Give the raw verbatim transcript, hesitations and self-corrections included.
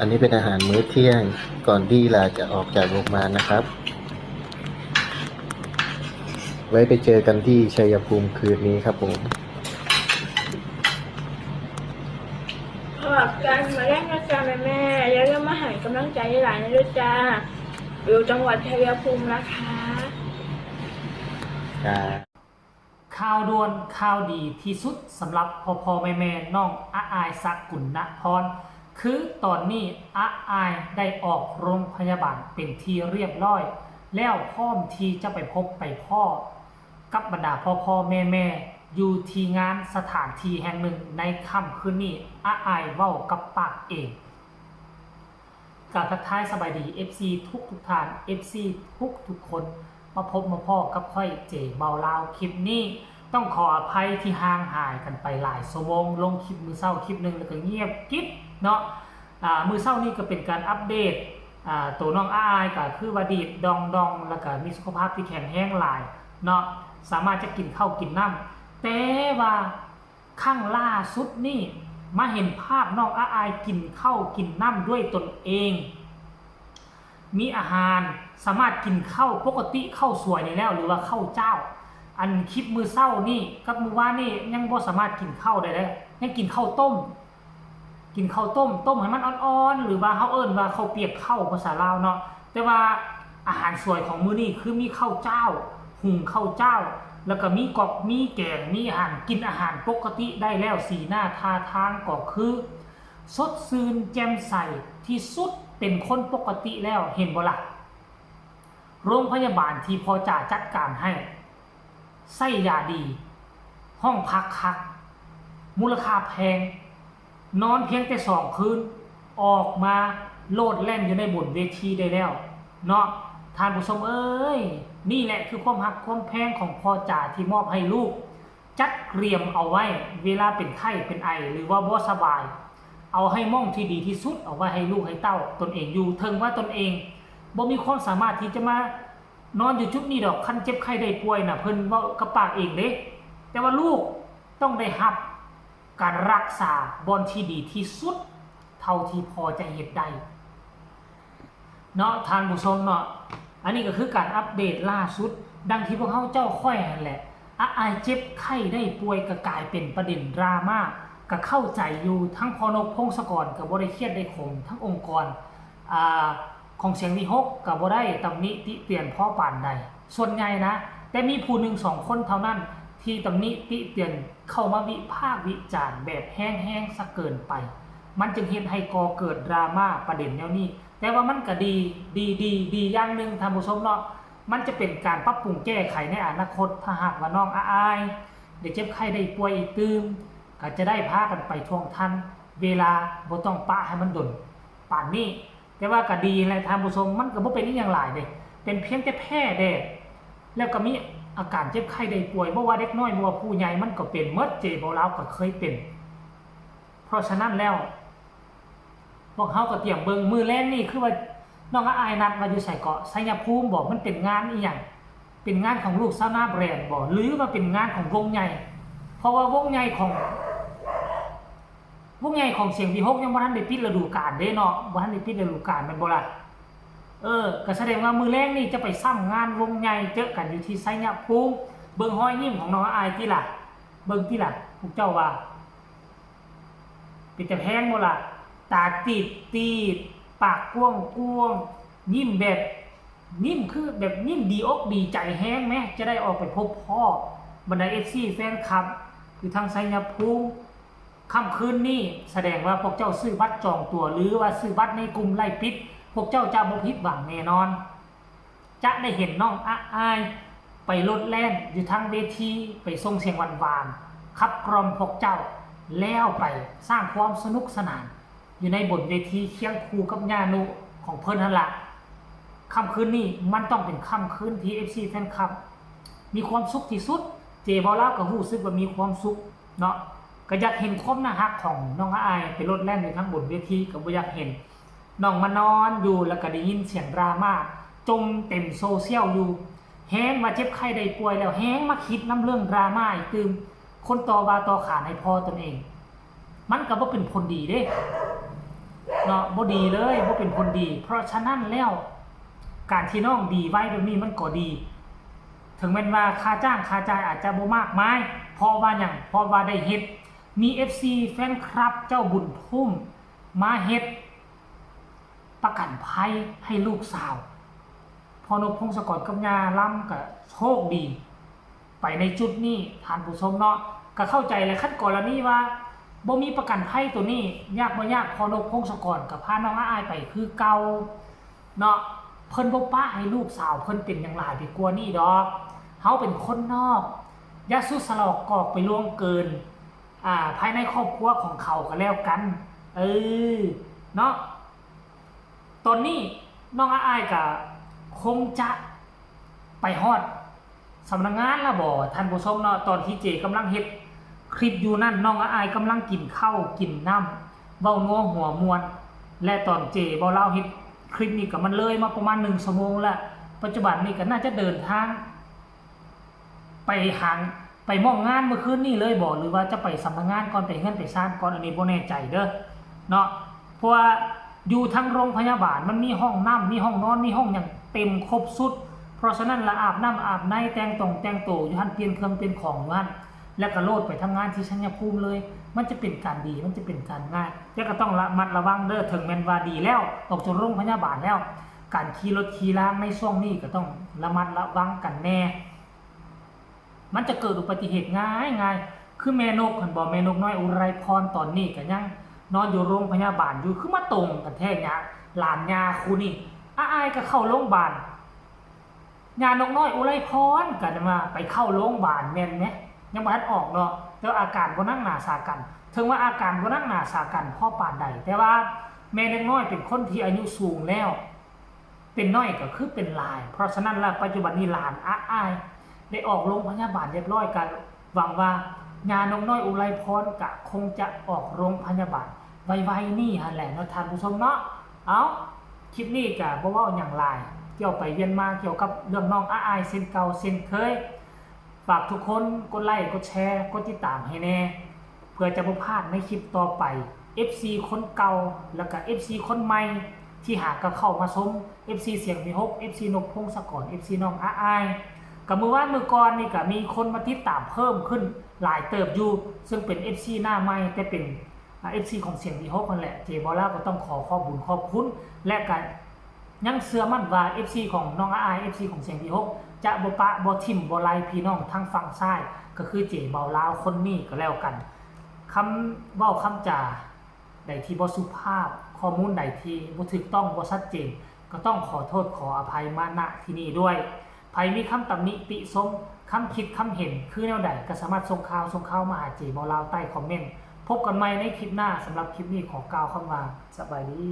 อันนี้เป็นอาหารมื้อเที่ยงก่อนที่หลานจะออกจากโรงพยาบาลนะครับ ไว้ไปเจอกันที่ชัยภูมิคืนนี้ครับผม ขอบใจมาแรกนะจ๊ะแม่แม่ๆอย่าลืมมาให้กำลังใจหลานนะด้วยจ้า อยู่จังหวัดชัยภูมินะคะ จ้า ข่าวด่วนข่าวดีที่สุดสำหรับพ่อพ่อแม่แม่น้องอาอายสกุลนพร คือตอนนี้อาอายได้ออกโรงพยาบาลเป็นที่เรียบร้อย แล้วพร้อมที่จะไปพบไปพ้อกับบรรดาพ่อพ่อแม่แม่อยู่ที่งานสถานที่แห่งหนึ่งในค่ำคืนนี้ อาอายเว้ากับปากเอง กราบทักทายสบายดี เอฟซี ทุกทุกท่าน เอฟซี ทุกทุกคน มาพบมาพ้อกับข้อยเจเบาลาวคลิปนี้ ต้องขออภัยที่ห่างหายกันไปหลายชั่วโมง ลงคลิปมื้อเช้าคลิปหนึ่งแล้วก็เงียบกริบเนาะ อ่ามื้อเช้านี้ก็เป็นการอัปเดต อ่าตัวน้องอาอายก็คือว่าดีดดองดองแล้วก็มีสุขภาพที่แข็งแรงหลายเนาะ สามารถจะกินข้าวกินน้ำแต่ว่า ครั้งล่าสุดนี่มาเห็นภาพน้องอาอายกินข้าวกินน้ำด้วยตนเอง มีอาหารสามารถกินข้าวปกติข้าวสวยนี่แล้ว หรือว่าข้าวเจ้า อันคลิปมื้อเช้านี่กับมื้อวานนี่ยังบ่สามารถกินข้าวได้เลยยังกินข้าวต้ม กินข้าวต้มต้มให้มันอ่อนๆ หรือว่าเฮาเอิ้นว่าข้าวเปียกข้าวภาษาลาวเนาะ แต่ว่าอาหารสวยของมื้อนี้คือมีข้าวเจ้า หุงข้าวเจ้า แล้วก็มีกอกมีแกงมีอาหารกินอาหารปกติได้แล้วสีหน้าท่าทางก็คือ สดชื่นแจ่มใสที่สุดเป็นคนปกติแล้วเห็นบ่ล่ะ โรงพยาบาลที่พ่อจ๋าจัดการให้ ใส่ยาดี ห้องพักคัก มูลค่าแพง นอนเพียงแต่สองคืน ออกมาโลดแล่นอยู่ในบนเวทีได้แล้ว เนาะท่านผู้ชมเอ้ย นี่แหละคือความฮักความแพงของพ่อจ๋าที่มอบให้ลูก จัดเตรียมเอาไว้ เวลาเป็นไข้เป็นไอหรือว่าบ่สบาย เอาให้หม่องที่ดีที่สุดเอาไว้ให้ลูกให้เต้าตนเองอยู่เถิงว่าตนเองบ่มีความสามารถที่จะมานอนอยู่จุดนี้ดอกคันเจ็บไข้ได้ป่วยน่ะเพิ่นเว้ากับปากเองเด้ แต่ว่าลูกต้องได้รับการรักษาบ่อนที่ดีที่สุด เท่าที่พอจะเฮ็ดได้ เนาะท่านผู้ชมเนาะ อันนี้ก็คือการอัปเดตล่าสุด ดังที่พวกเฮาเจ้าค่อยหั่นแหละ อาอายเจ็บไข้ได้ป่วยก็กลายเป็นประเด็นดราม่า ก็เข้าใจอยู่ ทั้งพ่อนกพงศกรก็บ่ได้เครียดได้ขม ทั้งองค์กร อ่า ของเสียงวิหกก็บ่ได้ตำหนิติเตียนพ่อปานใด ส่วนใหญ่นะ แต่มีผู้หนึ่งสองคนเท่านั้นที่ตำหนิติเตียนเข้ามาวิพากษ์วิจารณ์แบบแฮงๆซะเกินไป มันจึงเฮ็ดให้ก่อเกิดดราม่าประเด็นแนวนี้ แต่ว่ามันก็ดี ดี ดี ดีอย่างหนึ่งท่านผู้ชมเนาะ มันจะเป็นการปรับปรุงแก้ไขในอนาคต ถ้าหากว่าน้องอาอายได้เจ็บไข้ได้ป่วยอีกตื่ม ก็จะได้พากันไปท่วงทัน เวลาบ่ต้องปะให้มันดนปานนี้ แต่ว่าก็ดีแหละท่านผู้ชม มันก็บ่เป็นอีหยังหลายเด้ เป็นเพียงแต่แพ้แดด แล้วก็มีอาการเจ็บไข้ได้ป่วย บ่ว่าเด็กน้อย บ่ว่าผู้ใหญ่ มันก็เป็นหมด เจเบาลาวก็เคยเป็น เพราะฉะนั้นแล้ว พวกเฮาก็เตรียมเบิ่ง มื้อแลงนี่คือว่าน้องอาอายนัดว่าอยู่ไสเกาะ ไชยภูมิบ่ มันเป็นงานอีหยัง เป็นงานของลูกสาวนาแบรนด์บ่ หรือว่าเป็นงานของวงใหญ่ เพราะว่าวงใหญ่ของ วงใหญ่ของเสียงวิหกยังบ่ทันได้ปิดฤดูกาลเด้เนาะ บ่ทันได้ปิดฤดูกาลแม่นบ่ล่ะ เออ ก็แสดงว่ามื้อแลงนี่จะไปซ้ำงานวงใหญ่ เจอกันอยู่ที่ไชยภูมิ เบิ่งรอยยิ้มของน้องอาอายติล่ะ เบิ่งติล่ะ พวกเจ้าว่า เป็นตาแพงบ่ล่ะ ตาตีบตีบ ปากกว้างกว้าง ยิ้มแบบ ยิ้มคือแบบยิ้มดีอกดีใจแฮงแหม จะได้ออกไปพบพ้อบรรดา เอฟซี แฟนคลับ อยู่ทางไชยภูมิ ค่ำคืนนี้แสดงว่าพวกเจ้าซื้อบัตรจองตั๋ว หรือว่าซื้อบัตรในกลุ่มไลฟ์ปิด พวกเจ้าจะบ่ผิดหวังแน่นอน จะได้เห็นน้องอาอาย ไปโลดแล่นอยู่ทางเวที ไปส่งเสียงหวานๆ ขับกล่อมพวกเจ้า แล้วไปสร้างความสนุกสนาน อยู่ในบนเวทีเคียงคู่กับย่านุของเพิ่นหั่นล่ะ ค่ำคืนนี้มันต้องเป็นค่ำคืนที่ เอฟซี แฟนคลับ มีความสุขที่สุด เจเบาลาวก็รู้สึกว่ามีความสุขเนาะ ก็อยากเห็นความน่าฮักของน้องอาอายไปโลดแล่นอยู่ทางบนเวที ก็บ่อยากเห็น น้องมานอนอยู่แล้วก็ได้ยินเสียงดราม่าจมเต็มโซเชียลอยู่ แฮงมาเจ็บไข้ได้ป่วยแล้ว แฮงมาคิดนำเรื่องดราม่าอีกตื่ม คนต่อว่าต่อขานให้พ่อตนเอง มันก็บ่เป็นผลดีเด้ เนาะ บ่ดีเลย บ่เป็นคนดี เพราะฉะนั้นแล้ว การที่น้องดีไวแบบนี้มันก็ดี ถึงแม้นว่าค่าจ้างค่าจ่ายอาจจะบ่มากมาย เพราะว่าหยัง เพราะว่าได้เฮ็ด มี เอฟซี แฟนคลับเจ้าบุญทุ่มมาเฮ็ดประกันภัยให้ลูกสาว พ่อนกพงศกรกับย่าลำก็โชคดี ไปในจุดนี้ ท่านผู้ชมเนาะ ก็เข้าใจแหละ คันกรณีว่าบ่มีประกันภัยตัวนี้ ยากบ่ยาก พ่อนกพงศกรก็พาน้องอ้ายไปคือเก่าเนาะ เพิ่นบ่ปะให้ลูกสาวเพิ่นเป็นหยังหลายไปกว่านี้ดอก เฮาเป็นคนนอก อย่าสุดสลอกกอกไปล่วงเกิน อ่า ภายในครอบครัวของเขาก็แล้วกัน เออ เนาะ ตอนนี้น้องอ้ายก็คงจะไปฮอดสำนักงานแล้วบ่ ท่านผู้ชมเนาะ ตอนที่เจกำลังเฮ็ดคลิปอยู่นั่น น้องอ้ายกำลังกินข้าวกินน้ำ เว้านัวหัวม่วน และตอนเจบ่าวลาวเฮ็ดคลิปนี้ก็มันเลยมาประมาณหนึ่งชั่วโมงแล้ว ปัจจุบันนี้ก็น่าจะเดินทาง ไปหาง ไปมอบงานเมื่อคืนนี้เลยบ่ หรือว่าจะไปสำนักงานก่อน ไปเฮือนไปซานก่อน อันนี้บ่แน่ใจเด้อเนาะ เพราะว่าอยู่ทั้งโรงพยาบาลมันมีห้องน้ำ มีห้องนอน มีห้องหยังเต็มครบสุด เพราะฉะนั้นละอาบน้ำอาบใน แต่งตรงแต่งโตอยู่หั่น เปลี่ยนเครื่องเปลี่ยนของอยู่หั่น แล้วก็โลดไปทำงานที่ชัยภูมิเลย มันจะเป็นการดี มันจะเป็นการง่าย แต่ก็ต้องระมัดระวังเด้อ ถึงแม้นว่าดีแล้ว ออกจากโรงพยาบาลแล้ว การขี่รถขี่ลางในช่วงนี้ก็ต้องระมัดระวังกันแน่ มันจะเกิดอุบัติเหตุง่ายง่าย คือแม่นกหั่นบ่ แม่นกน้อยอุไรพร ตอนนี้ก็ยังนอนอยู่โรงพยาบาลอยู่ คือมาตรงกันแท้ หลานย่าคู่นี้ อ้ายก็เข้าโรงพยาบาล ย่านกน้อยอุไรพรก็มาไปเข้าโรงพยาบาลแม่นไหม ยังบ่ทันออกเนาะ แต่ว่าอาการบ่หนักหนาสาหัส ถึงว่าอาการบ่หนักหนาสาหัสพอปานใด แต่ว่าแม่นกน้อยเป็นคนที่อายุสูงแล้ว เป็นน้อยก็คือเป็นหลาย เพราะฉะนั้นแล้วปัจจุบันนี้หลานอ้ายได้ออกโรงพยาบาลเรียบร้อย ก็หวังว่าย่านกน้อยอุไรพรก็คงจะออกโรงพยาบาลไวๆนี่หั่นแหละเนาะ ท่านผู้ชมเนาะ เอา คลิปนี้ก็บ่เว้าหยังหลาย เกี่ยวไปเวียนมาเกี่ยวกับเรื่องน้องอ้ายเช่นเก่าเช่นเคย ฝากทุกคนกดไลค์ กดแชร์ กดติดตามให้แน่ เพื่อจะบ่พลาดในคลิปต่อไป เอฟซี คนเก่า แล้วก็ เอฟซี คนใหม่ ที่หากะเข้ามาชม เอฟซี เสียงวีหก เอฟซี นกพงศกร เอฟซี น้องอ้าย ก็มื้อวานมื้อก่อนนี่ก็มีคนมาติดตามเพิ่มขึ้นหลายเติบอยู่ ซึ่งเป็น เอฟซี หน้าใหม่ แต่เป็น อ่า เอฟซี ของเสียงวีหกนั่นแหละ เจบ่าวลาวก็ต้องขอขอบบุญขอบคุณ และก็ยังเชื่อมั่นว่า เอฟซี ของน้องอ้าย เอฟซี ของเสียงวีหก จะบ่ปะบ่ถิ่มบ่ไล่พี่น้องทางฝั่งซ้าย ก็คือเจบ่าวลาวคนนี้ก็แล้วกัน คำเว้าคำจาใดที่บ่สุภาพ ข้อมูลใดที่บ่ถูกต้องบ่ชัดเจน ก็ต้องขอโทษขออภัยมา ณ ที่นี่ด้วย ไผมีคำตำหนิติชม คำคิดคำเห็นคือแนวใด ก็สามารถส่งข่าวส่งข่าวมาหาเจบ่าวลาวใต้คอมเมนต์ พบกันใหม่ในคลิปหน้า สำหรับคลิปนี้ขอกล่าวคำว่า สบายดี